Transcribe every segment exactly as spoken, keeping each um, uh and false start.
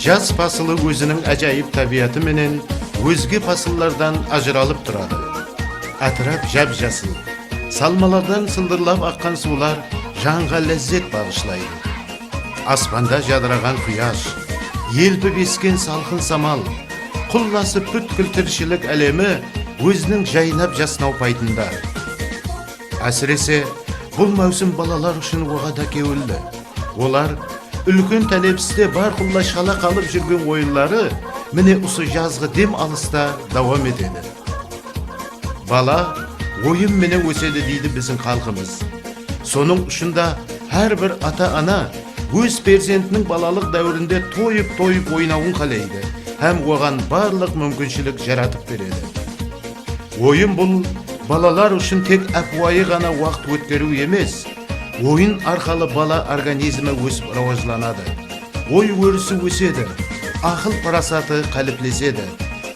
Jaz pasılı óziniń ájayıp tábiyatı menen ózge pasıllardan ajıralıp turadı. Átirap jap-jasıl, salmalardan sındırlap aqqan suwlar janǵa lázzet baǵıshlaydı. Aspanda jadıraǵan quyash, elpip esken salqın samal, qullası pútkil tirishilik álemi óziniń jaynap jasnaw payıtında. Ásirese, bul máwsim balalar ushın oǵada kewilli. Olar úlken tánepiste bárqulla shala qalıp júrgen oyınları mine usı jazǵı dem alısta dawam etedi. Bala oyın menen ósedi, deydi biziń xalqımız. Sonıń ushın da hár bir ata-ana óz perzentiniń balalıq dáwirinde toyıp-toyıp oynawın qáleydi hám oǵan barlıq múmkinshilik jaratıp beredi. Oyın bul balalar ushın tek ápiwayı ǵana waqıt ótkeriw emes, oyın arqalı bala organizmi ósip rawajlanadı. Oy-órisi ósedi, aqıl-parasatı qáliplesedi,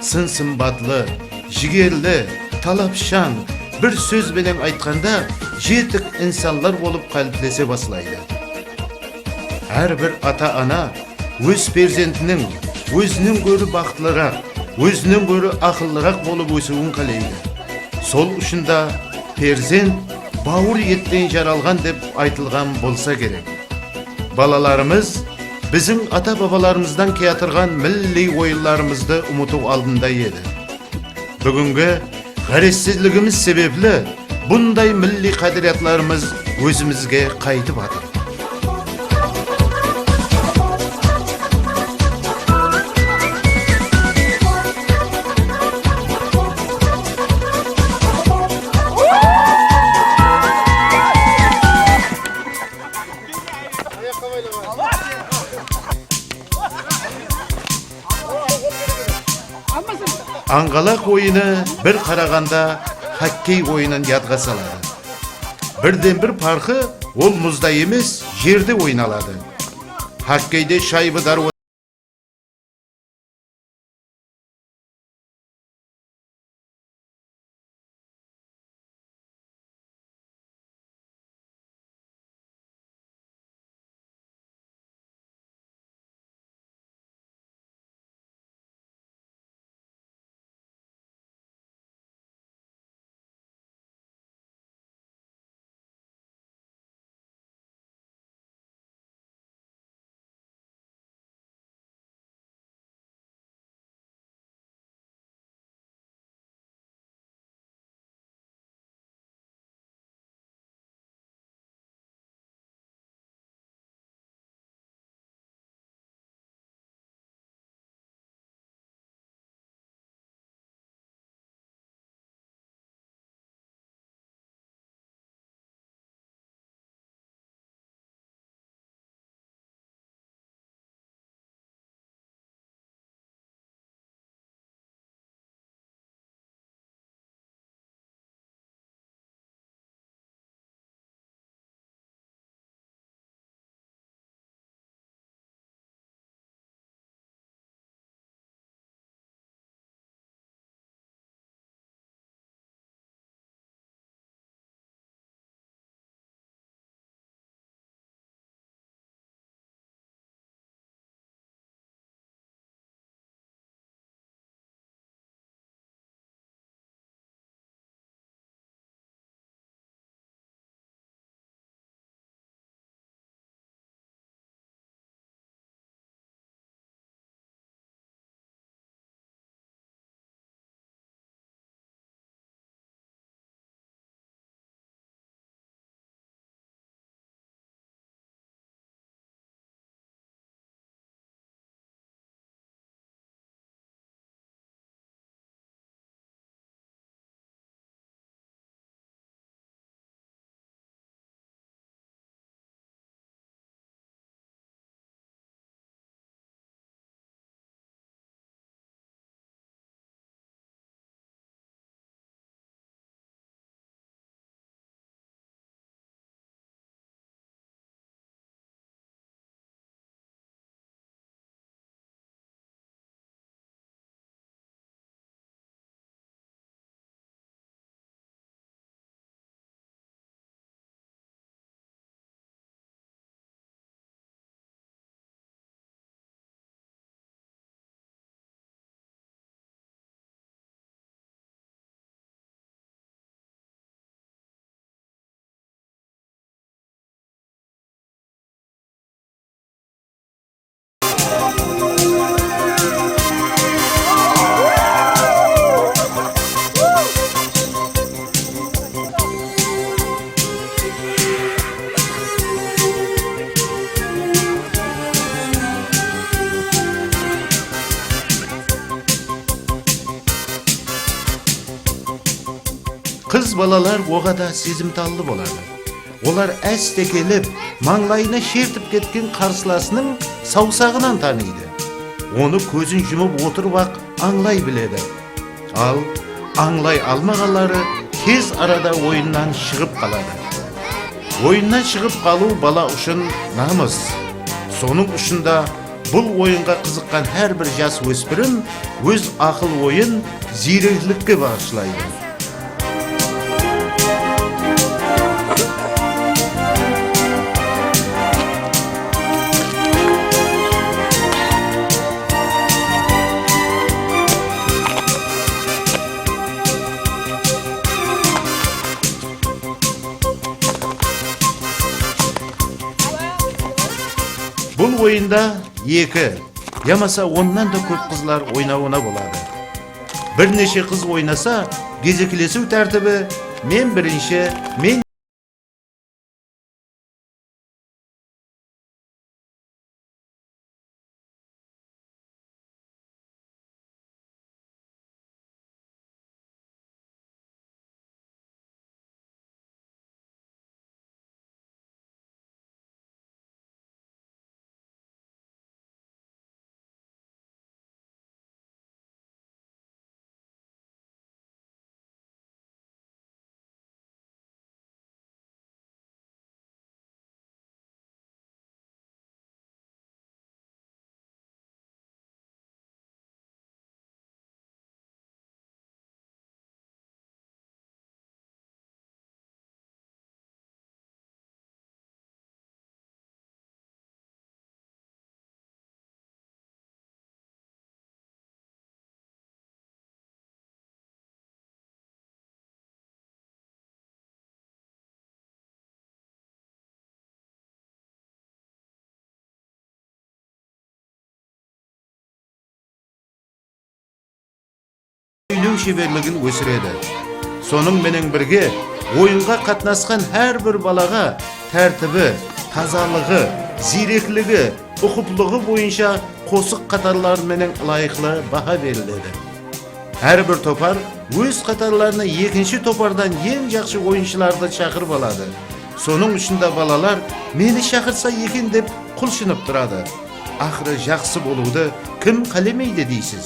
sın-sımbatlı, jigerli, talapshań, bir sóz benen aytqanda, jetik insanlar bolıp qáliplese baslaydı. Hár bir ata-ana óz perzentiniń ózinen góri baxıtlıraq, ózinen góri aqıllıraq bolıp ósiwin qáleydi. Sol ushın da perzent bawır etten jaralǵan dep aytılǵan bolsa kerek. Balalarımız biziń ata-babalarımızdan kiyatırǵan milliy oyınlarımızdı umıtıw aldında edi. Búgingi ǵárezsizligimiz sebepli bunday milliy qádiriyatlarımız ózimizge qaytıp atır. Ańǵalaq oyını bir qaraǵanda xokkey oyının yadqa saladı. Birden-bir parqı, ol muzda emes, jerde oynaladı. Xokkeyde shayba darwa- Qız balalar oǵada sezimtallı boladı. Olar áste kelip, mańlayına shertip ketken qarsılasınıń sawsaǵınan tanıydı. Onı kózin jumıp otırıp-aq ańlay biledi. Al, ańlay almaǵanları tez arada oyınnan shıǵıp qaladı. Oyınnan shıǵıp qalıw bala ushın namıs. Sonıń ushın da bul oyınǵa qızıqqan hár bir jas óspirim óz aqıl-oyın ziyreklikke baǵıshlaydı. Bul oyında eki yamasa onnan da kóp qızlar oynawına boladı. Bir neshe qız oynasa, gezeklesiw tártibi men birinshi, men Óylew sheberligin ósiredi. Sonıń menen birge, oyınǵa qatnasqan hár bir balaǵa tártibi, tazalıǵı, ziyrekligi, uqıplıǵı boyınsha qosıq qatarları menen ılayıqlı baha beriledi. Hár bir topar óz qatarlarına ekinshi topardan eń jaqsı oyınshılardı shaqırıp aladı. Sonıń ushın da balalar meni shaqırsa eken dep qulshınıp turadı. Aqırı jaqsı bolıwdı kim qálemeydi deysiz?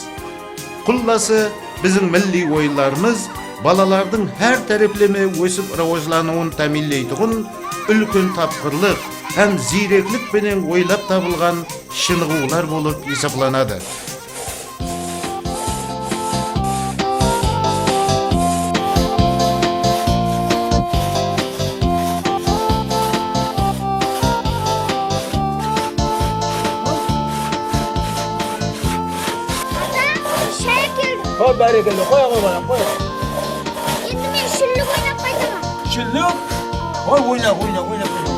Qullası, biziń milliy oyınlarımız balalardıń hár tárepleme ósip rawajlanıwın támiyinleytuǵın úlken tapqırlıq hám ziyreklik penen oylap tabılǵan shınıǵıwlar bolıp esaplanadı. Ata, shay ákeldim. Hoy, bárekella, qoya qoy, balam, qoya. Endi men shúllik oynap qaytaman. Shúllik? Hoy, oyna, oyna, oynap qaytaman.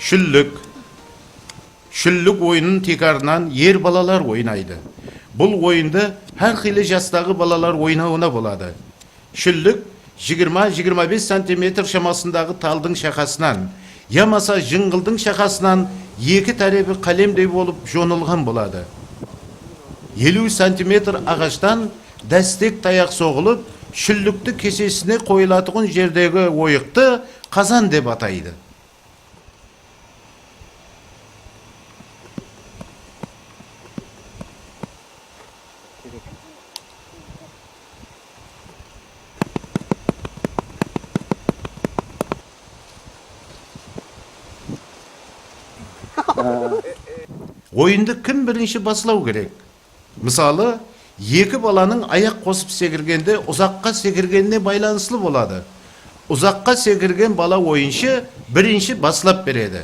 Shúllik. Shúllik oyının tiykarınan er balalar oynaydı. Bul oyındı hár qıylı jastaǵı balalar oynawına boladı. Shúllik jigirma, jigirma bes santimetr shamasındaǵı taldıń shaqasınan yamasa jıńǵıldıń shaqasınan eki tárepi qálemdey bolıp jonılǵan boladı. Eliw santimetr aǵashtan dástek tayaq soǵılıp, shúllikti kesesine qoyılatuǵın jerdegi oyıqtı qazan dep ataydı. Oyındı kim birinshi baslaw kerek? Mısalı, eki balanıń ayaq qosıp sekirgende uzaqqa sekirgenine baylanıslı boladı. Uzaqqa sekirgen bala oyınshı birinshi baslap beredi.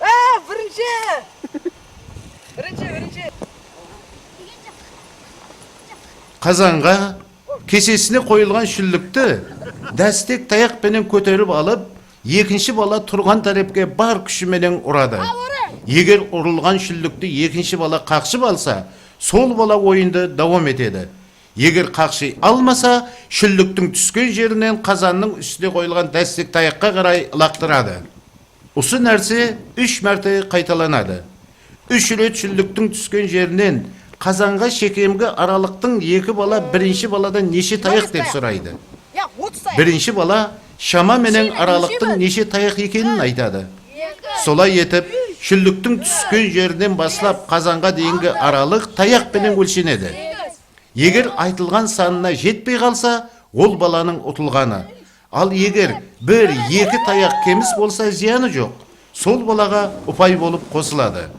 Á, birinshi! Birinshi, birinshi! Qazanǵa kesesine qoyılǵan shúllikti dástek tayaq penen kóterip alıp, ekinshi bala turǵan tárepke bar kúshi menen uradı. Eger urılǵan shúllikti ekinshi bala qaqshıp alsa, sol bala oyındı dawam etedi. Eger qaqshıy almasa, shúlliktiń túsken jerinen qazannıń ústine qoyılǵan dástek tayaqqa qaray ılaqtıradı. Usı nárse úsh márte qaytalanadı. Úsh ret shúlliktiń túsken jerinen qazanǵa shekemgi aralıqtıń eki bala birinshi baladan neshe tayaq dep soraydı. Birinshi bala shama menen aralıqtıń neshe tayaq ekenin aytadı. Solay etip, shúlliktiń túsken jerinen baslap qazanǵa deyingi aralıq tayaq penen ólshenedi. Eger aytılǵan sanına jetpey qalsa, ol balanıń utılǵanı. Al eger bir, eki tayaq kemis bolsa, zıyanı joq. Sol balaǵa upay bolıp qosıladı.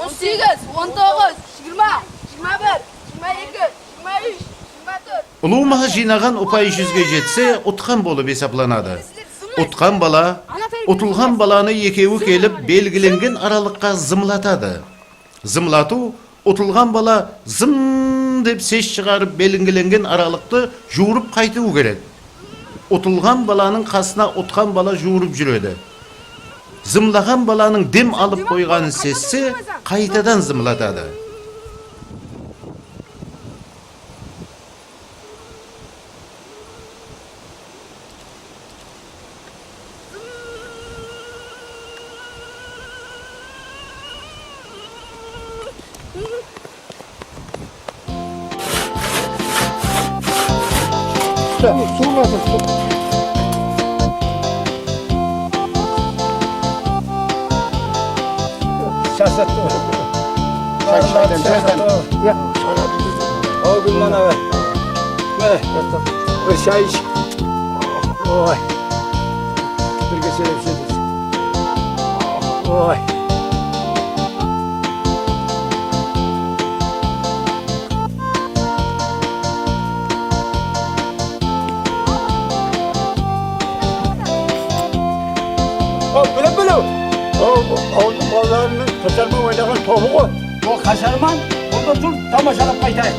On segiz, on toǵız, jigirma, jigirma bir, jigirma eki, jigirma úsh, jigirma tórt. Ulıwma jıynaǵan upay júzge jetse, utqan bolıp esaplanadı. Utqan bala, utılǵan balanı ekewi kelip belgilengen aralıqqa zımlatadı. Zımlatıw, utılǵan bala zım dep ses shıǵarıp belgilengen aralıqtı juwırıp qaytıwı kerek. Utılǵan balanıń qasına utqan bala juwırıp júredi. Zımlaǵan balanıń dem alıp qoyǵanın sezse, qaytadan zımlatadı. Suwıladı, suw. Jasattı. Jasattı. Ya. Aw, Gúlman aǵa. Mine, bir shay ish. Oy. Birge sóylep ishemiz. Oy. O, bile, bile. O, awıldıń balalarınıń qasharman oynaǵan tobı ǵoy. O, qasharman, onda tur, tamashalap qaytayıq.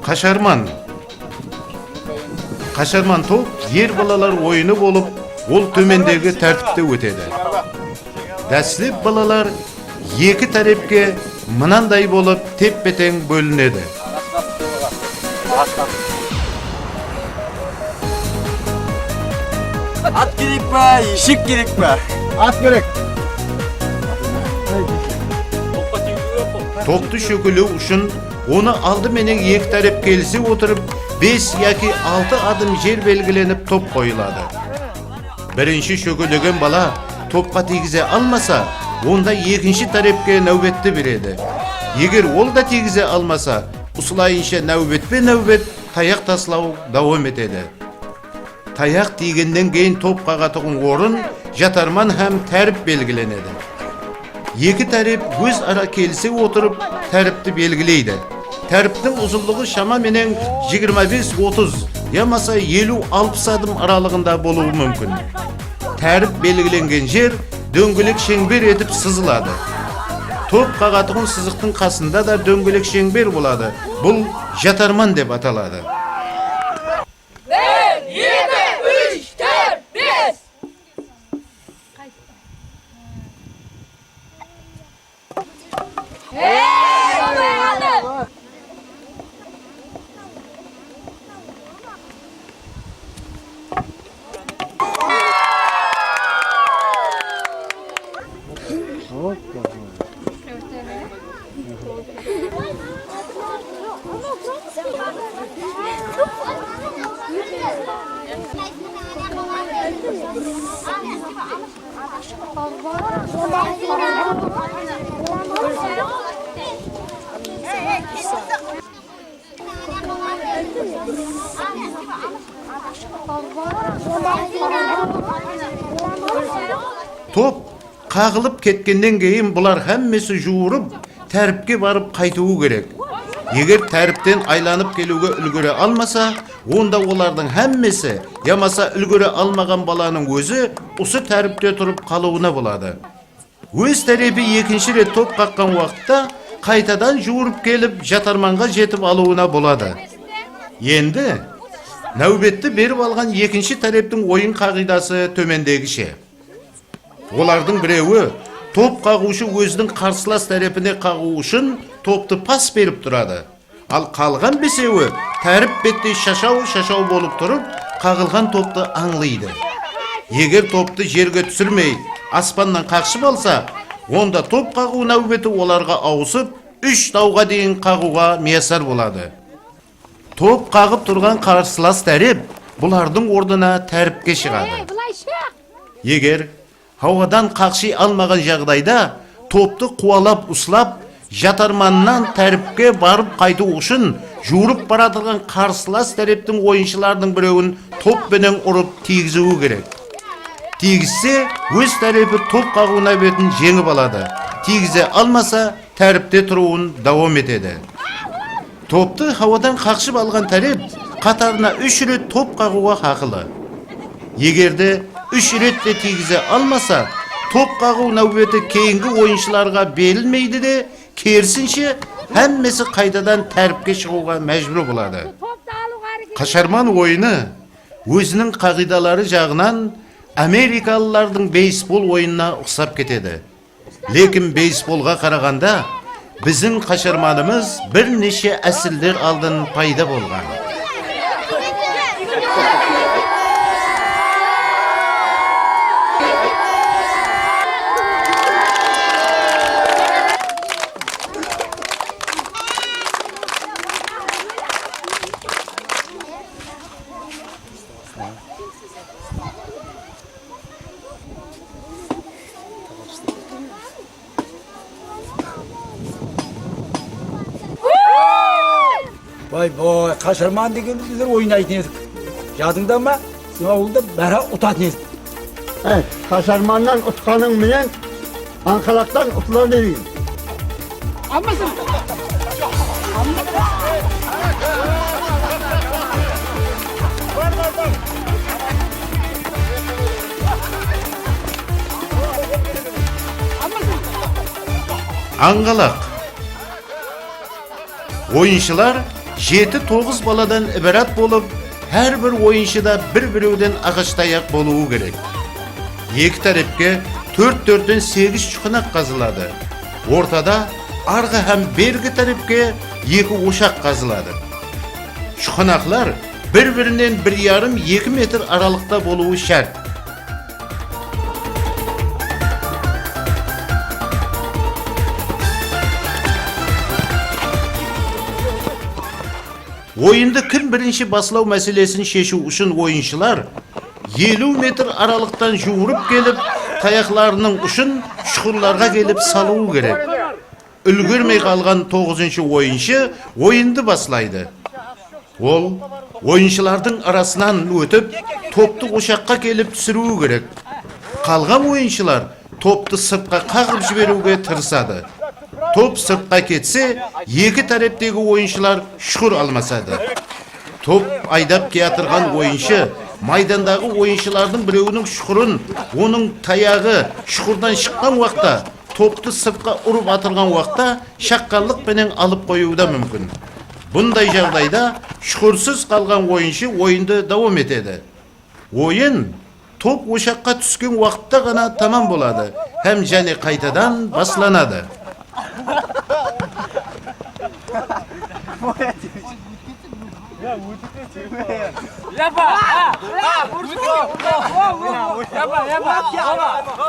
Qasharman. Qasharman top er balalar oyını bolıp, ol tómendegi tártipte ótedi. Dáslep balalar eki tárepke mınanday bolıp teppe-teń bólinedi. At kerek pa, eshek kerek pa? At kerek. Toptı shókelew ushın onı aldı menen eki tárep kelise otırıp, bes yaki altı adım jer belgilenip top qoyıladı. Birinshi shókelegen bala topqa tiygize almasa, onda ekinshi tárepke náwbetti beredi. Eger ol da tiygize almasa, usılayınsha náwbetpe-náwbet tayaq taslaw dawam etedi. Tayaq tiygennen keyin top qaǵatuǵın orın jatarman hám tárip belgilenedi. Eki tárep óz ara kelise otırıp, táripti belgileydi. Táriptiń uzınlıǵı shama menen jigirma bes otız yamasa eliw alpıs adım aralıǵında bolıwı múmkin. Tárip belgilengen jer dóńgelek sheńber etip sızıladı. Top qaǵatuǵın sızıqtıń qasında da dóńgelek sheńber boladı. Bul jatarman dep ataladı. Bir, eki, úsh, tórt, bes. Top qaǵılıp ketkennen keyin bular hámmesi juwırıp, táripke barıp qaytıwı kerek. Eger táripten aylanıp keliwge úlgere almasa, onda olardıń hámmesi yamasa úlgere almaǵan balanıń ózi usı táripte turıp qalıwına boladı. Óz tárepi ekinshi ret top qaqqan waqıtta qaytadan juwırıp kelip, jatarmanǵa jetip alıwına boladı. Endi náwbetti berip alǵan ekinshi táreptiń oyın qaǵıydası tómendegishe. Olardıń birewi top qaǵıwshı óziniń qarsılas tárepine qaǵıw ushın toptı pas berip turadı. Al qalǵan besewi tárip bettey shashaw-shashaw bolıp turıp, qaǵılǵan toptı ańlıydı. Eger toptı jerge túsirmey, aspannan qaqshıp alsa, onda top qaǵıw náwbeti olarǵa awısıp, úsh dawǵa deyin qaǵıwǵa miyasar boladı. Top qaǵıp turǵan qarsılas tárep bulardıń ornına táripke shıǵadı. Ey, bılay shıq! Eger hawadan qaqshıy almaǵan jaǵdayda toptı quwalap uslap, jatarmannan táripke barıp qaytıw ushın juwırıp baratırǵan qarsılas táreptiń oyınshılarınıń birewin top penen urıp tiygiziwi kerek. Tiygizse, óz tárepi top qaǵıw náwbetin jeńip aladı. Tiygize almasa, táripte turıwın dawam etedi. Toptı hawadan qaqshıp alǵan tárep qatarına úsh ret top qaǵıwǵa haqılı. Eger de úsh ret te tiygize almasa, top qaǵıw náwbeti keyingi oyınshılarǵa berilmeydi de, kerisinshe, hámmesi qaytadan táripke shıǵıwǵa májbúr boladı. Qasharman oyını óziniń qaǵıydaları jaǵınan amerikalılardıń beysbol oyınına uqsap ketedi. Lekin beysbolǵa qaraǵanda, biziń qasharmanımız bir neshe ásirler aldın payda bolǵan. Bay, bay, qasharman degendi bizler oynaytın edik. Yadıńda ma? Sen awılda bári utatın edik. Ey, qasharmannan utqanıń menen ańqalaqtan utıladı deyim. Almasın. Ańǵalaq. Oyınshılar jeti-toǵız baladan ibarat bolıp, hár bir oyınshıda bir-birewden aǵash tayaq bolıwı kerek. Eki tárepke tórt-tórtten segiz shuqınaq qazıladı. Ortada arǵı hám bergi tárepke eki oshaq qazıladı. Shuqınaqlar bir-birinen bir yarım-eki metr aralıqta bolıwı shárt. Oyındı kim birinshi baslaw máselesin sheshiw ushın oyınshılar eliw metr aralıqtan juwırıp kelip, tayaqlarınıń ushın shuqırlarǵa kelip salıwı kerek. Úlgermey qalǵan toǵızınshı oyınshı oyındı baslaydı. Ol oyınshılardıń arasınan ótip, toptı oshaqqa kelip túsiriwi kerek. Qalǵan oyınshılar toptı sırtqa qaǵıp jiberiwge tırısadı. Top sırtqa ketse, eki táreptegi oyınshılar shuqır almasadı. Top aydap kiyatırǵan oyınshı maydandaǵı oyınshılardıń birewiniń shuqırın onıń tayaǵı shuqırdan shıqqan waqıtta toptı sırtqa urıp atırǵan waqıtta shaqqanlıq penen alıp qoyıwı da múmkin. Bunday jaǵdayda shuqırsız qalǵan oyınshı oyındı dawam etedi. Oyın top oshaqqa túsken waqıtta ǵana tamam boladı hám jáne qaytadan baslanadı.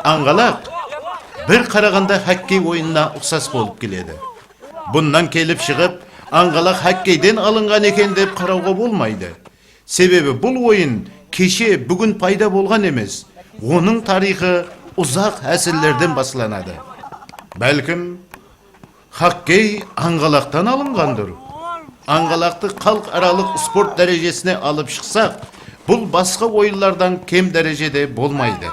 Ańǵalaq bir qaraǵanda xokkey oyınına uqsas bolıp keledi. Bunnan kelip shıǵıp, ańǵalaq xokkeyden alınǵan eken dep qarawǵa bolmaydı. Sebebi bul oyın keshe, búgin payda bolǵan emes. Onıń tariyxı uzaq ásirlerden baslanadı. Bálkim, xokkey ańǵalaqtan alınǵandır. Ańǵalaqtı xalıq aralıq sport dárejesine alıp shıqsaq, bul basqa oyınlardan kem dárejede bolmaydı.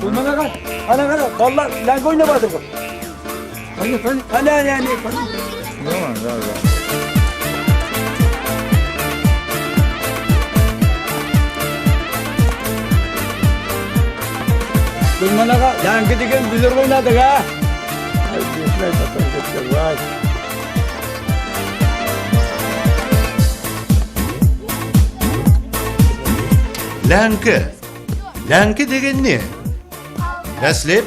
Gúlman aǵa, ana qara, balalar láńki oynap atır ǵoy. Qáne, qáne? Qáne, qáne, qáne? Qáne? Yaman, ya, ya. Gúlman aǵa, láńki degen bizler oynadıq, á? Ay, esine aytasań, ketken, vay. Láńki. Láńki degen ne? Dáslep,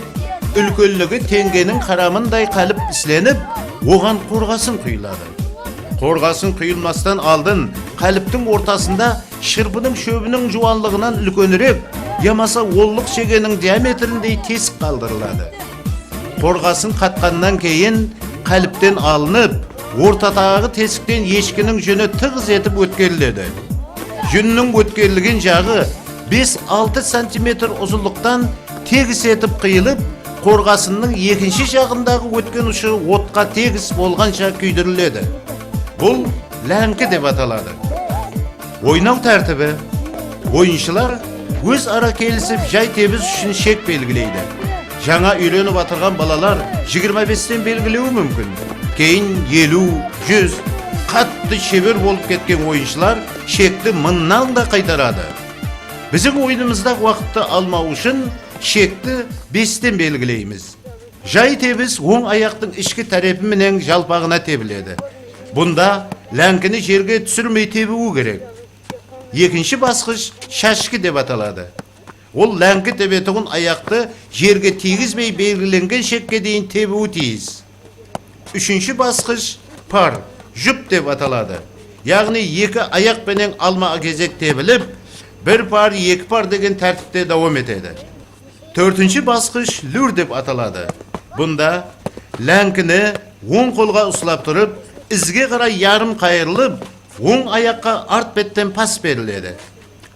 úlkenligi teńgeniń qaramınday qálip islenip, oǵan qorǵasın quyıladı. Qorǵasın quyılmastan aldın qáliptiń ortasında shırpınıń shóbiniń juwanlıǵınan úlkenirek yamasa onlıq shegeniń diametrindey tesik qaldırıladı. Qorǵasın qatqannan keyin qálipten alınıp, ortadaǵı tesikten eshkiniń júni tıǵız etip ótkeriledi. Júnniń ótkerilgen jaǵı bes-altı santimetr uzınlıqtan tegis etip qıyılıp, qorǵasınnıń ekinshi jaǵındaǵı ótken ushı otqa tegis bolǵansha kúydiriledi. Bul láńki dep ataladı. Oynaw tártibi. Oyınshılar óz ara kelisip jay tebis ushın shek belgileydi. Jańa úyrenip atırǵan balalar jigirma besten belgilewi múmkin. Keyin eliw, júz. Qattı sheber bolıp ketken oyınshılar shekti mıńnan da qaytaradı. Biziń oyınımızda waqıttı almaw ushın shekti besten belgileymiz. Jay tebis oń ayaqtıń ishki tárepi menen jalpaǵına tebiledi. Bunda láńkini jerge túsirmey tebiwi kerek. Ekinshi basqısh shashki dep ataladı. Ol láńki tebetuǵın ayaqtı jerge tiygizbey belgilengen shekke deyin tebiwi tiyis. Úshinshi basqısh par, jup dep ataladı. Yaǵnıy eki ayaq penen alma-gezek tebilip, bir par, eki par degen tártipte dawam etedi. Tórtinshi basqısh lúr dep ataladı. Bunda láńkini oń qolǵa uslap turıp, izge qaray yarım qayırılıp, oń ayaqqa art betten pas beriledi.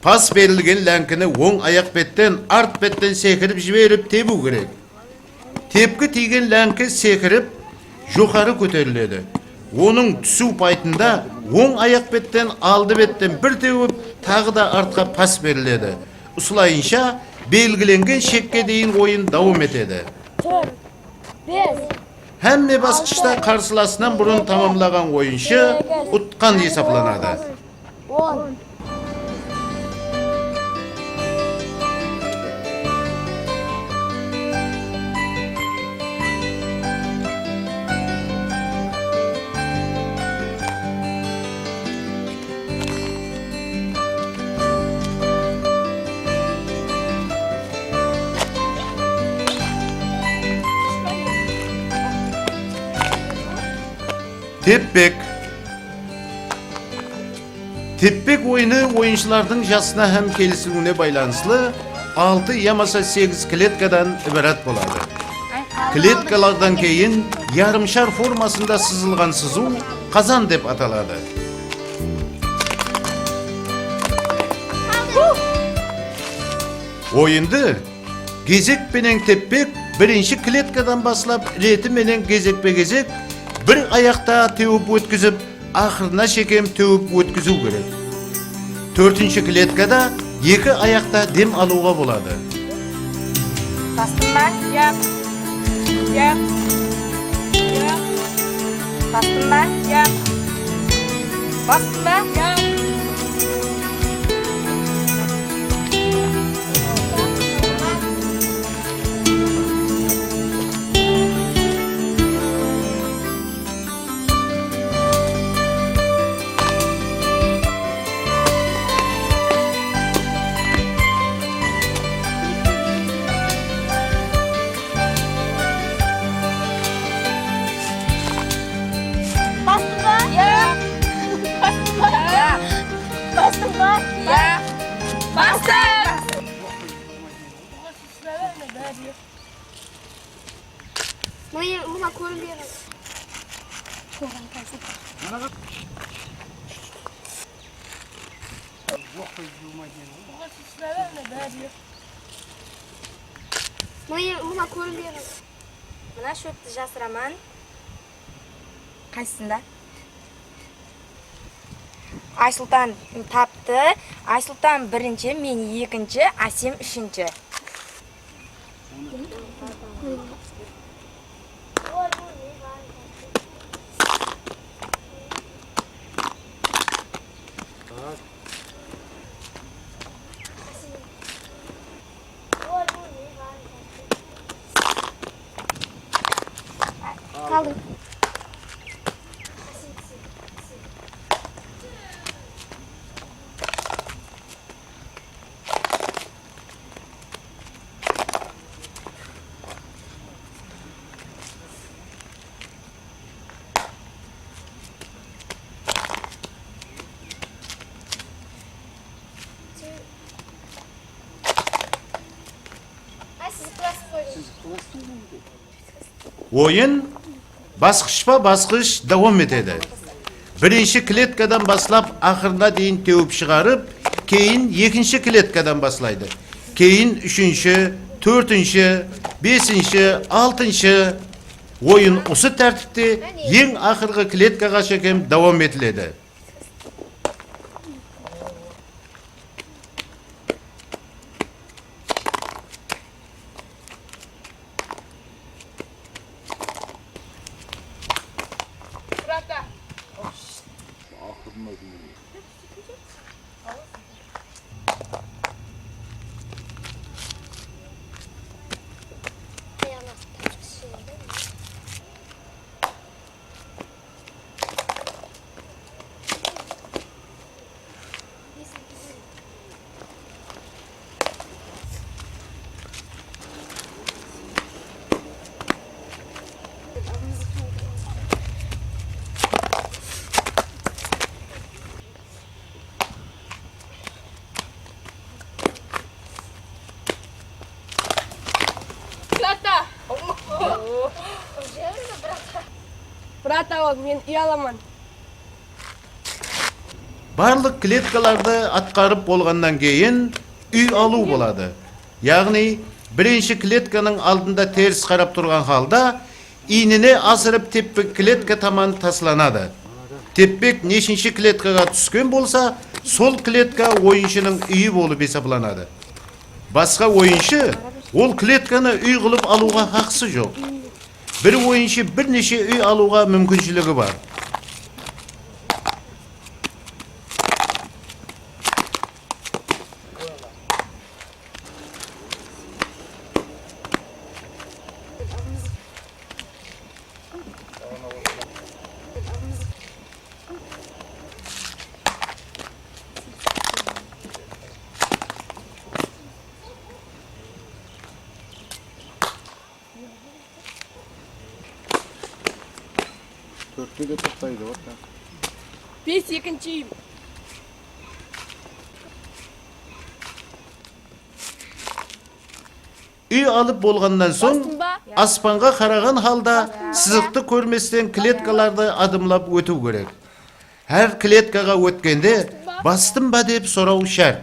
Pas berilgen láńkini oń ayaq betten art betten sekirip jiberip tebiw kerek. Tepki tiygen láńki sekirip, joqarı kóteriledi. Onıń túsiw paytında oń ayaq betten aldı betten bir tewip, taǵı da artqa pas beriledi. Usılayınsha belgilengen shekke deyin oyın dawam etedi. Tórt, bes. Hámme basqıshta qarsılasınan burın tamamlaǵan oyınshı utqan esaplanadı. On. Teppek. Teppek oyını oyınshılardıń jasına hám kelisiliwine baylanıslı altı yamasa segiz kletkadan ibarat boladı. Kletkalardan keyin yarımshar formasında sızılǵan sızıw qazan dep ataladı. Oyındı gezek penen teppek birinshi kletkadan baslap reti menen gezekpe-gezek bir ayaqta tewip ótkizip, aqırına shekem tewip ótkiziw kerek. Tórtinshi kletkada eki ayaqta dem alıwǵa boladı. Bastım ba? Yaq. Yaq. Yaq. Bastım ba? Yaq. Bastım ba? Yaq. Mına, mına kórinbey. Mına, mına kórinbey. Mına shópti jasıraman. Qaysısında? Aysultan taptı. Aysultan birinshi, men ekinshi, Asem úshinshi. Qaldı. Oyın basqıshpa-basqısh dawam etedi. Birinshi kletkadan baslap aqırına deyin tewip shıǵarıp, keyin ekinshi kletkadan baslaydı. Keyin úshinshi, tórtinshi, besinshi, altınshı. Oyın usı tártipte eń aqırǵı kletkaǵa shekem dawam etiledi. Brata! Brata, men uyalaman. Barlıq kletkalardı atqarıp bolǵannan keyin úy alıw boladı. Yaǵnıy, birinshi kletkanıń aldında teris qarap turǵan halda iynine asırıp teppek kletka taman taslanadı. Teppek neshinshi kletkaǵa túsken bolsa, sol kletka oyınshınıń úyi bolıp esaplanadı. Basqa oyınshı ol kletkanı úy qılıp alıwǵa haqısı joq. Bir oyınshı bir neshe úy alıwǵa múmkinshiligi bar. Tórtte de toqtaydı, вот так. Bes ekinshi úy. Úy alıp bolǵannan soń, aspanǵa qaraǵan halda sızıqtı kórmesten kletkalardı adımlap ótiw kerek. Hár kletkaǵa ótkende, "Bastım ba?" dep soraw shárt.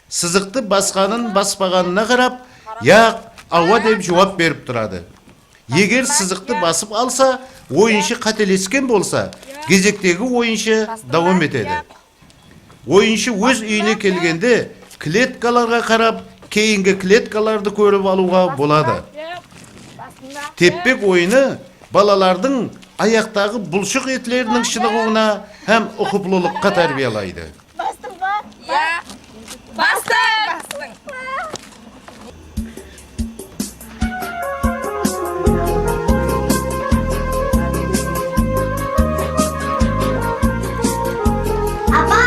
Sızıqtı basqanın-baspaǵanına qarap, "Yaq, awa" dep juwap berip turadı. Eger sızıqtı basıp alsa, oyınshı qátelesken bolsa, gezektegi oyınshı dawam etedi. Oyınshı óz úyine kelgende, kletkalarǵa qarap, keyingi kletkalardı kórip alıwǵa boladı. Teppek oyını balalardıń ayaqtaǵı bulshıq etleriniń shınıǵıwına hám uqıplılıqqa tárbiyalaydı. Bastıń ba? Iya. Bastıń! Apa!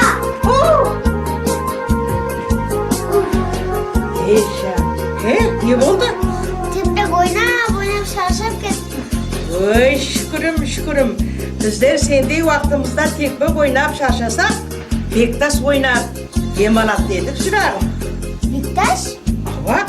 Ey, ja-, he, ne boldı? Teppek oynap, oynap sharshap kettim. Oy, shúkirim, shúkirim. Bizler sendey waqtımızda teppek oynap sharshasaq, bektas oynap dem alatın edik, shıraǵım. Bektas? Awa.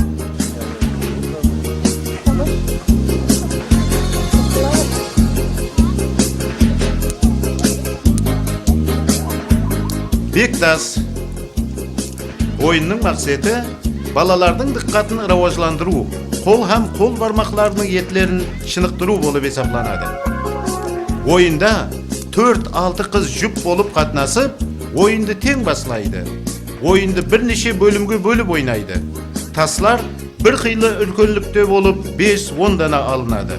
Bektas. Oyınnıń maqseti balalardıń dıqqatın rawajlandırıw, qol hám qol barmaqlarınıń etlerin shınıqtırıw bolıp esaplanadı. Oyında tórt-altı qız jup bolıp qatnasıp, oyındı teń baslaydı. Oyındı bir neshe bólimge bólip oynaydı. Taslar bir qıylı úlkenlikte bolıp, bes-on dana alınadı.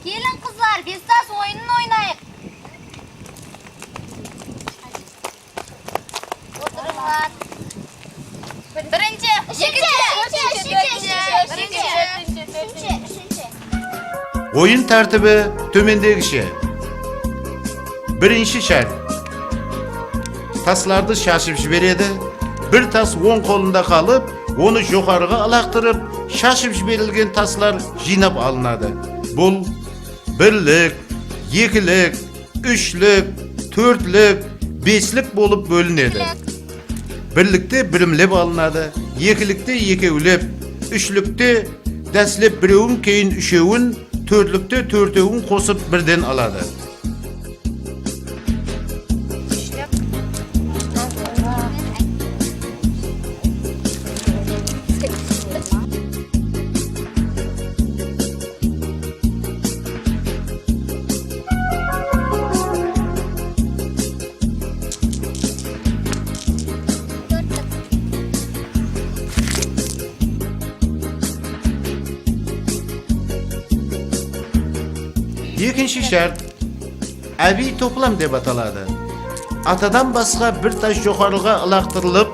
Keliń, qızlar, bestas oyının oynayıq. Otırıńlar. Birinshi, úshinshi, úshinshi, úshinshi, úshinshi, úshinshi, úshinshi. Oyın tártibi tómendegishe. Birinshi shárt. Taslardı shashıp jiberedi. Bir tas oń qolında qalıp, onı joqarıǵa ılaqtırıp, shashıp jiberilgen taslar jıynap alınadı. Bul birlik, ekilik, úshlik, tórtlik, beslik bolıp bólinedi. Birlikte birimlep alınadı, ekilikte ekewlep, úshlikte dáslep birewin, keyin úshewin, tórtlikte tórtewin qosıp birden aladı. Ekinshi shárt. Ábiy toplam dep ataladı. Atadan basqa bir tas joqarıǵa ılaqtırılıp,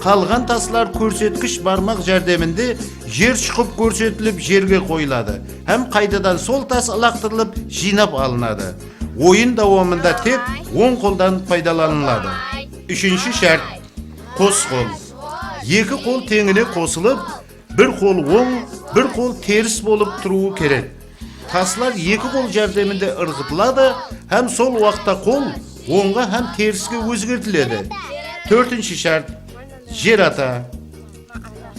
qalǵan taslar kórsetkish barmaq járdeminde jer shuqıp kórsetilip jerge qoyıladı hám qaytadan sol tas ılaqtırılıp jıynap alınadı. Oyın dawamında tek oń qoldan paydalanıladı. Úshinshi shárt. Qos qol. Eki qol teńine qosılıp, bir qol oń, bir qol teris bolıp turıwı kerek. Taslar eki qol járdeminde ırǵıtıladı hám sol waqıtta qol ońǵa hám teriske ózgertiledi. Tórtinshi shárt. Jer ata.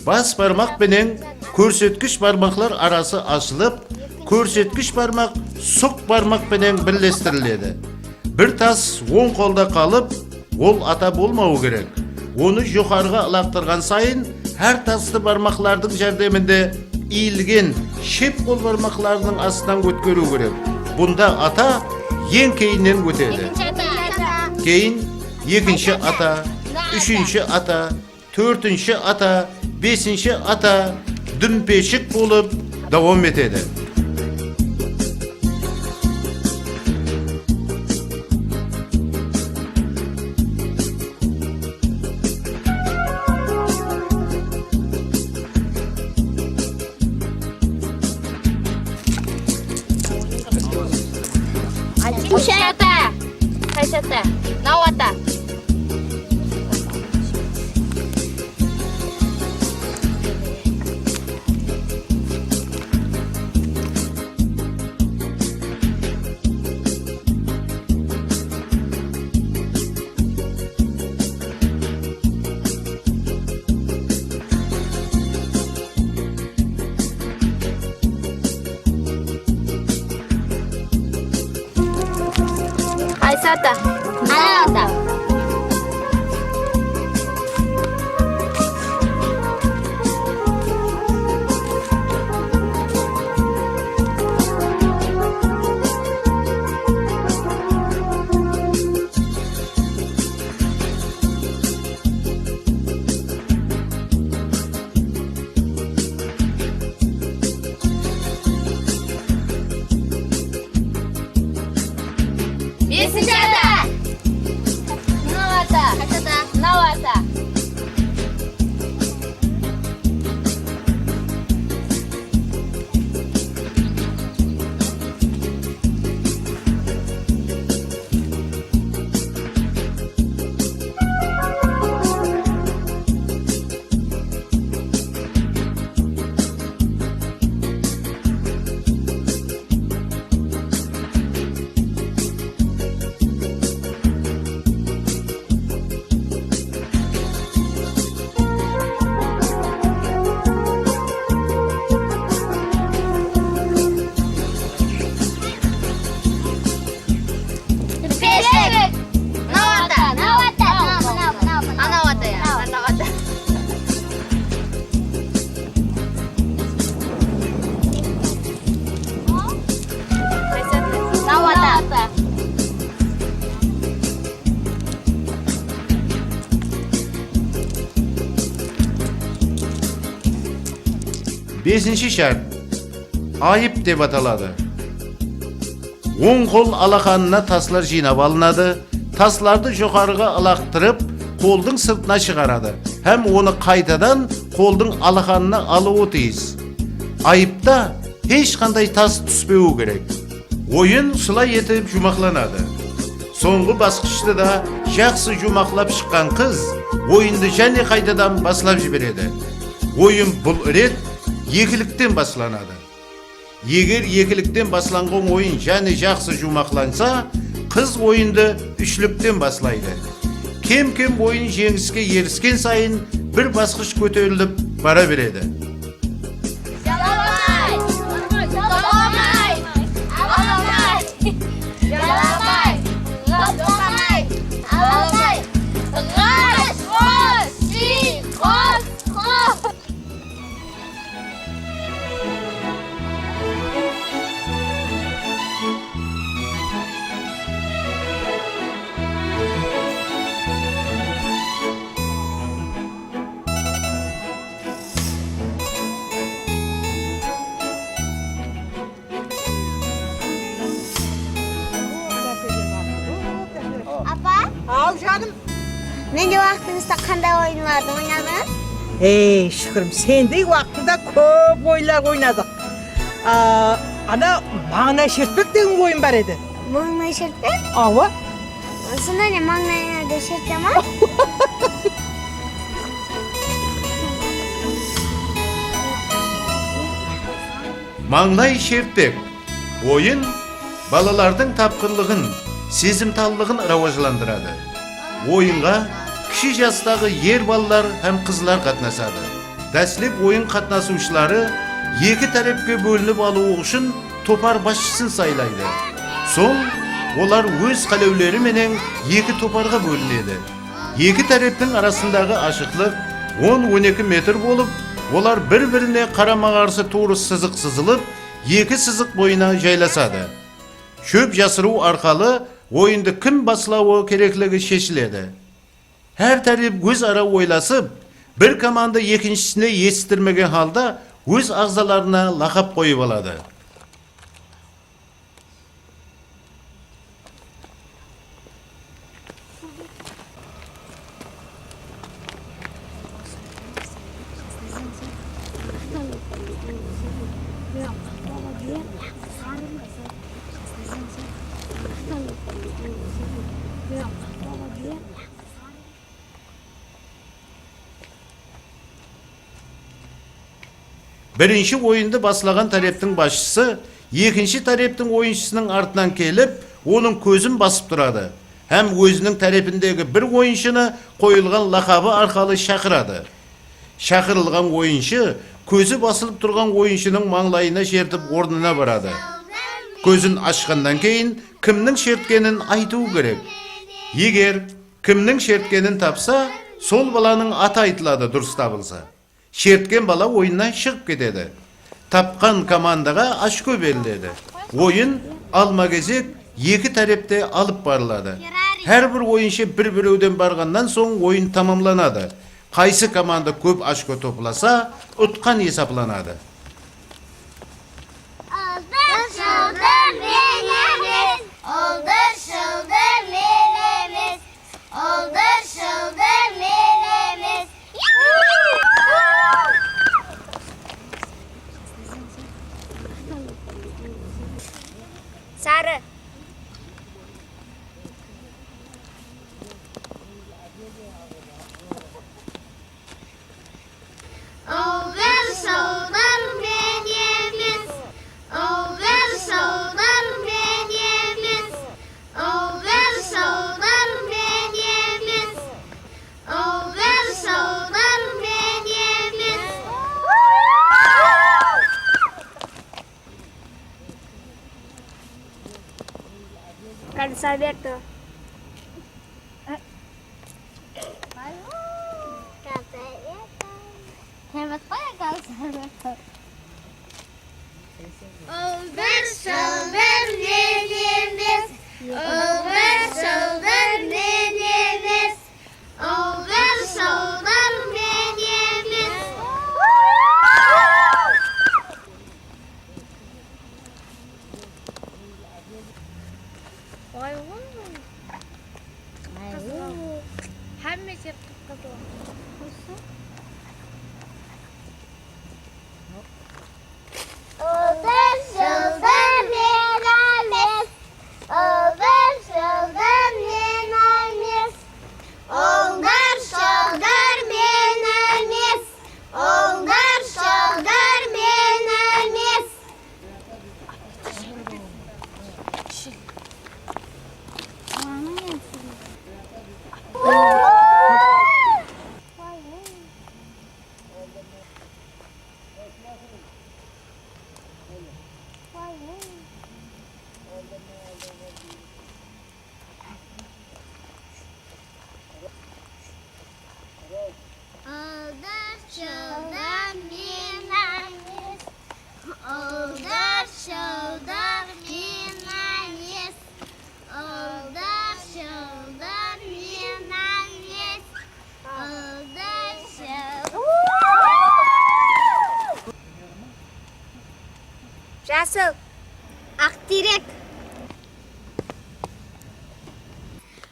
Bas barmaq penen kórsetkish barmaqlar arası ashılıp, kórsetkish barmaq suq barmaq penen birlestiriledi. Bir tas oń qolda qalıp, ol ata bolmawı kerek. Onı joqarıǵa ılaqtırǵan sayın, hár tastı barmaqlardıń járdeminde iyilgen shep qol barmaqlarınıń astınan ótkeriw kerek. Bunda ata eń keyinnen ótedi. Ekinshi ata. Keyin ekinshi ata, úshinshi ata, tórtinshi ata, besinshi ata dúmpeshik bolıp dawam etedi. Úsh ata. Qaysı ata? Mınaw ata. Qaysı ata? Ana ata. Besinshi ata. Besinshi shárt ayıp dep ataladı. Oń qol alaqanına taslar jıynap alınadı, taslardı joqarıǵa ılaqtırıp, qoldıń sırtına shıǵaradı hám onı qaytadan qoldıń alaqanına alıwı tiyis. Ayıpta hesh qanday tas túspewi kerek. Oyın usılay etip juwmaqlanadı. Sońǵı basqıshtı da jaqsı juwmaqlap shıqqan qız oyındı jáne qaytadan baslap jiberedi. Oyın bul ret ekilikten baslanadı. Eger ekilikten baslanǵan oyın jáne jaqsı juwmaqlansa, qız oyındı úshlikten baslaydı. Kem-kem oyın jeńiske erisken sayın bir basqısh kóterilip bara beredi. Jalamay! Jalamay! Alamay! Jalamay! Jalamay! Alamay! Ǵash! Ǵosh! Jiy! Qos! Qos! Apa? Aw, janım. Mende waqtıńızda qanday oyınlardı oynadıńız? Ey, shúkirim, sendey waqtıda kóp oyınlar oynadıq. A, ana, mańlay shertpek degen oyın bar edi. Mańlay shertpek? Awa. Sonda ne, mańlayıńa da shertedi ma? Mańlay shertpek. Oyın balalardıń tapqırlıǵın, sezimtallıǵın rawajlandıradı. Oyınǵa kishi jastaǵı er balalar hám qızlar qatnasadı. Dáslep oyın qatnasıwshıları eki tárepke bólinip alıwı ushın topar basshısın saylaydı. Soń olar óz qálewleri menen eki toparǵa bólinedi. Eki táreptiń arasındaǵı ashıqlıq on-on eki metr bolıp, olar bir-birine qarama-qarsı tuwrı sızıq sızılıp, eki sızıq boyına jaylasadı. Shóp jasırıw arqalı oyındı kim baslawı kerekligi sheshiledi. Hár tárep óz ara oylasıp, bir komanda ekinshisine esittirmegen halda óz aǵzalarına laqap qoyıp aladı. Birinshi oyındı baslaǵan táreptiń basshısı ekinshi táreptiń oyınshısınıń artınan kelip, onıń kózin basıp turadı hám óziniń tárepindegi bir oyınshını qoyılǵan laqabı arqalı shaqıradı. Shaqırılǵan oyınshı kózi basılıp turǵan oyınshınıń mańlayına shertip ornına baradı. Kózin ashqannan keyin kimniń shertkenin aytıwı kerek. Eger kimniń shertkenin tapsa, sol balanıń atı aytıladı, durıs tabılsa. Shertken bala oyınnan shıǵıp ketedi. Tapqan komandaǵa ochko beriledi. Oyın alma-gezek eki tárepte alıp barıladı. Hár bir oyınshı bir-birewden barǵannan soń oyın tamamlanadı. Qaysı komanda kóp ochko toplasa, utqan esaplanadı. Uldır-shıldır men emes, uldır-shıldır men emes, uldır-shıldır men emes. Sarı. Uldır-shıldır men emes, uldır-shıldır men emes, uldır-shıldır men emes, uldır-shıldır men emes. Калисаберто. Hebat qoy, Kalisabert. Uldır-shıldır men emes, uldır-shıldır men emes, uldır-shıldır men emes. Qıpqızıl. Usı. Uldır-shıldır men emes, uldır-shıldır men emes, uldır-shıldır men emes, uldır-shıldır men emes. Uldır-shıldır men emes, uldır-shıldır men emes, uldır-shıldır men emes, uldır-shıldır. Jasıl, aq terek.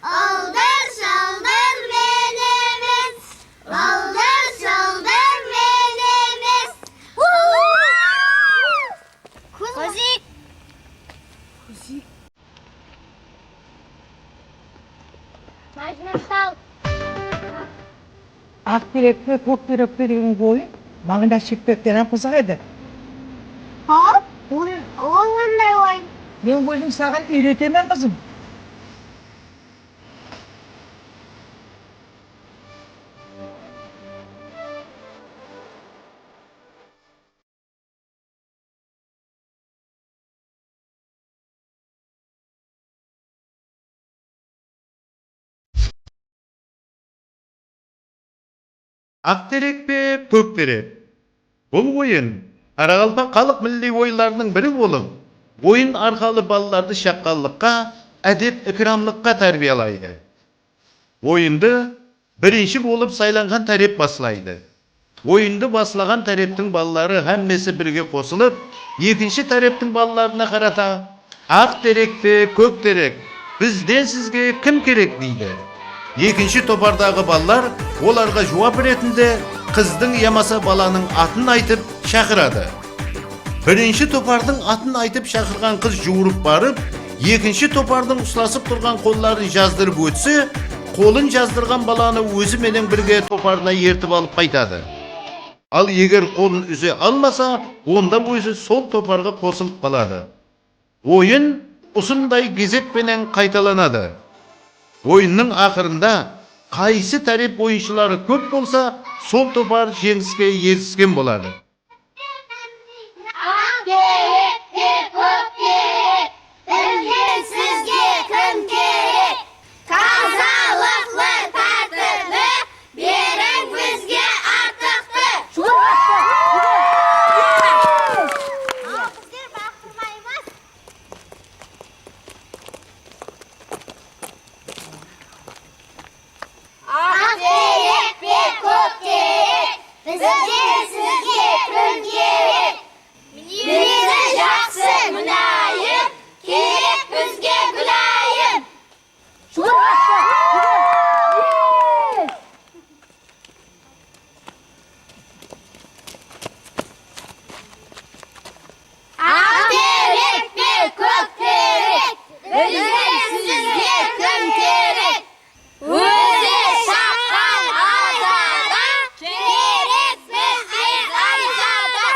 Uldır-shıldır men emes, uldır-shıldır men emes. Kózik. Kózik. Majnun tal. Aq terek pe, kók terek pe degen oyın maǵan da shekpekten hám qızıq edi. Hop, ol, ol qanday oyın? Men oyın saǵan úyretemen, qızım. Aq terek pe, kók terek? Bul oyın qaraqalpaq xalıq milliy oyınlarınıń biri bolıp, oyın arqalı balalardı shaqqanlıqqa, ádep-ikramlıqqa tárbiyalaydı. Oyındı birinshi bolıp saylanǵan tárep baslaydı. Oyındı baslaǵan táreptiń balaları hámmesi birge qosılıp, ekinshi táreptiń balalarına qarata, "Aq terek pe, kók terek, bizden sizge kim kerek?" deydi. Ekinshi topardaǵı balalar olarǵa juwap retinde qızdıń yamasa balanıń atın aytıp shaqıradı. Birinshi topardıń atın aytıp shaqırǵan qız juwırıp barıp, ekinshi topardıń uslasıp turǵan qolların jazdırıp ótse, qolın jazdırǵan balanı ózi menen birge toparına ertip alıp qaytadı. Al eger qolın úze almasa, onda ózi sol toparǵa qosılıp qaladı. Oyın usınday gezek penen qaytalanadı. Oyınnıń aqırında qaysı tárep oyınshıları kóp bolsa, sol topar jeńiske erisken boladı. Aq terek pe, kók terek, bizden sizge kim kerek? Tazalıqlı, tártipli, beriń bizge artıqtı. Al, bizler baqırmaymız. Aq terek pe, kók terek, bizden sizge kim kerek? Minezi jaqsı, múláyim, kerek bizge gúlayim. Aq terek pe, kók terek, bizden sizge kim kerek? Ózi shaqqan azada, kerekpizge azada.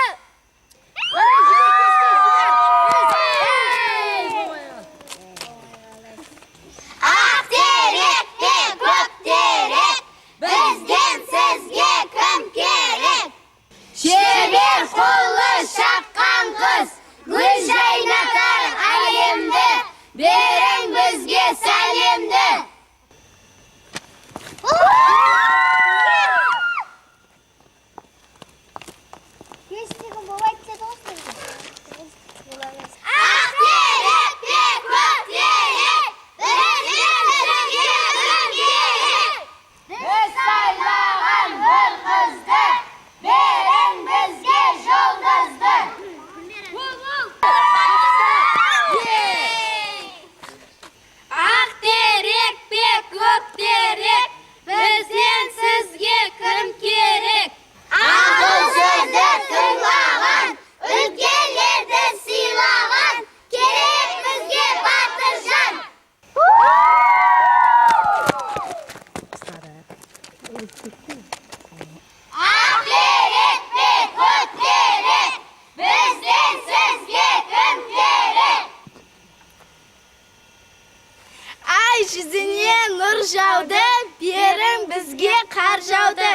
Beriń bizge qar jawdı.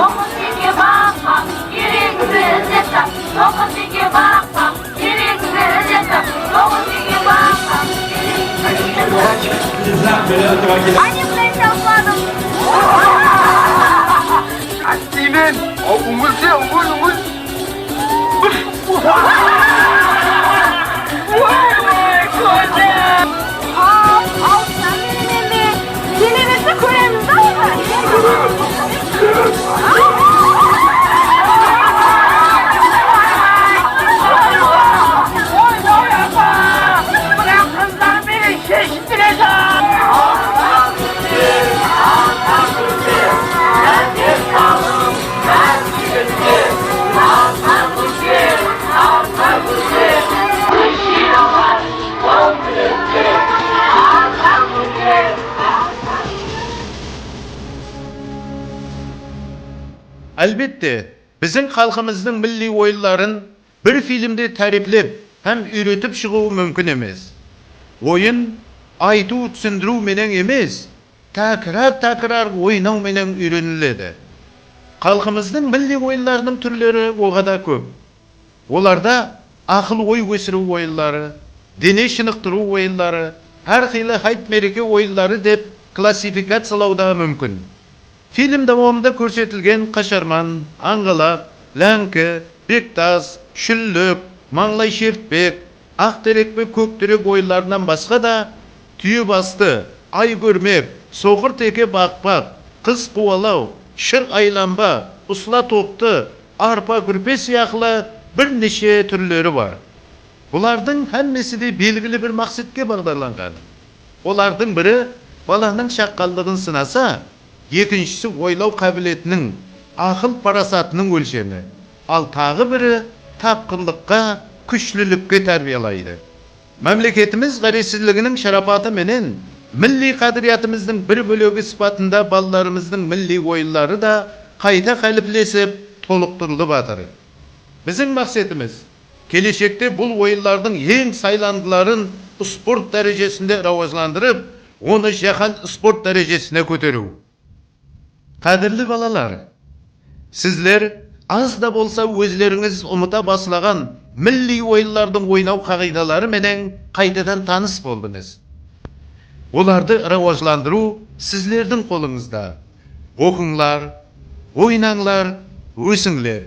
Toǵız tenge baqpa, keregińdi izlep tap. Toǵız tenge baqpa, keregińdi izlep tap. Toǵız tenge baqpa, keregińdi izlep tap. Áne, mına, tapladım. Qáttiymen, aw, úńilse, úńil, úńil. Al, al, sen menen de televiziya kóremiz da, onı. Oy, oy, apa! Mına qızlar menen sheship Álbette, biziń xalqımızdıń milliy oyınların bir filmde táriyplep hám úyretip shıǵıwı múmkin emes. Oyın aytıw, túsindiriw menen emes, tákirar-tákirar oynaw menen úyreniledi. Xalqımızdıń milliy oyınlarınıń túrleri oǵada kóp. Olarda aqıl-oy ósiriw oyınları, dene shınıqtırıw oyınları, hár qıylı hayt-mereke oyınları dep klassifikaciyalaw da múmkin. Film dawamında kórsetilgen qasharman, ańǵalaq, láńki, bektas, shúllik, mańlay shertpek, aq terek pe kók terek oyınlarınan basqa da túye bastı, ay górmek, soqır teke baqpaq, qız quwalaw, shır aylanba, usla toptı, arpa gúrpe sıyaqlı bir neshe túrleri bar. Bulardıń hámmesi de belgili bir maqsetke baǵdarlanǵan. Olardıń biri balanıń shaqqanlıǵın sınasa, ekinshisi oylaw qábiletiniń, aqıl-parasatınıń ólshemi, al taǵı biri tapqırlıqqa, kúshlilikke tárbiyalaydı. Mámleketimiz ǵárezsizliginiń sharapatı menen milliy qádiriyatımızdıń bir bólegi sıpatında balalarımızdıń milliy oyınları da qayta qáliplesip, tolıqtırılıp atır. Biziń maqsetimiz, keleshekte bul oyınlardıń eń saylandıların sport dárejesinde rawajlandırıp, onı jáhán sport dárejesine kóteriw. Qádirli balalar, sizler az da bolsa ózlerińiz umıta baslaǵan milliy oyınlardıń oynaw qaǵıydaları menen qaytadan tanıs boldıńız. Olardı rawajlandırıw sizlerdiń qolıńızda. Oqıńlar, oynańlar, ósińler.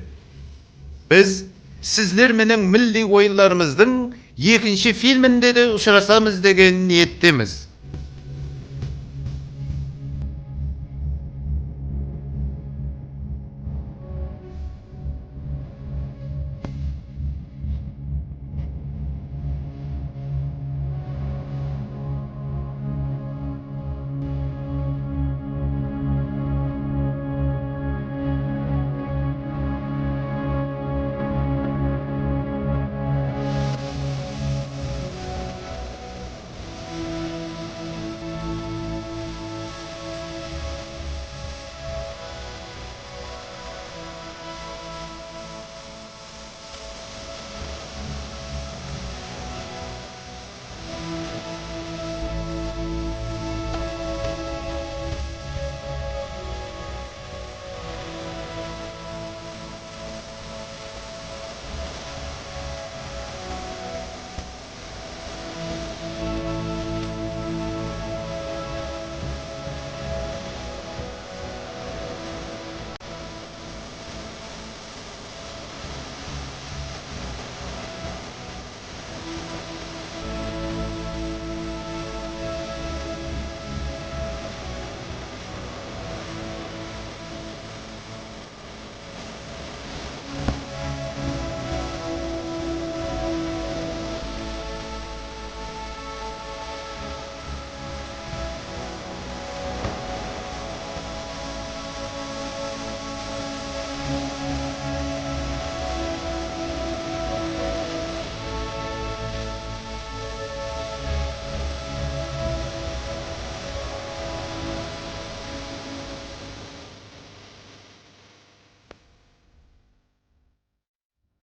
Biz sizler menen milliy oyınlarımızdıń ekinshi filminde de ushırasamız degen niyettemiz.